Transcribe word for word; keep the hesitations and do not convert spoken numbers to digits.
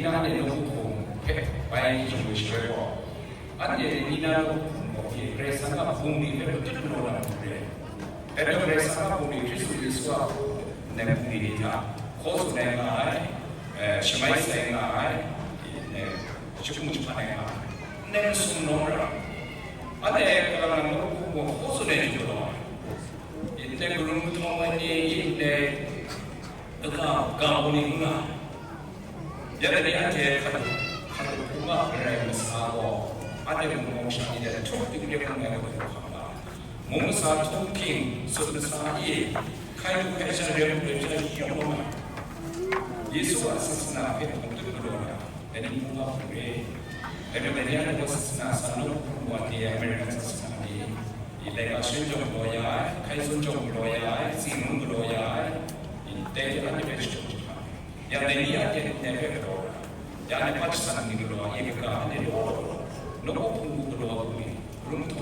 Nina ne nawku hpung hpe bai shingwi shaloi gaw, anhte ni na nawku hpung gaw pyi, Karai Kasang a bungli hpe matut galaw na matu re. Dai majaw Karai Kasang a bungli Hkristu Yesu a hpung ai bungli ni hta hkaw tsun ai nga ai, eh, shamai sai nga ai, eh, jahkum jahpan ai nga ai, ndai masum nawng ra. Anhte kalang nawku hpung gaw hkaw tsun ai jahtum galaw ai. Ndai karun kahtawng ai ni, ndai kaga ga ni nga ai. Ya dai ni anhte hkanu, hkanu hkungga garai masa gaw, anhte mung mawng sha ni de htuk dik dik hkung ai wa hkam ga, mung masa htung hking, sut masa e, hkai du hkai sha, rem du rem sha, yu yu nga. Yesu a sasana hpe mung tut galaw na, dai ni mung nga hpung re. Dai majaw dai ni anhte gaw sasana sa nawku hpung wa de, American sasana ni, i laika sharin jawng galaw ya ai, hkai sun jawng galaw ya ai, tsingrun galaw ya ai, i dai de anhte hpe shadawn jahpa. Ya dai ni a ten ndai hpe galaw ai, ya ni hpa jasan ni galaw ai, kaga ni law law, nawku hpung hku galaw ai hku ni, hpung hku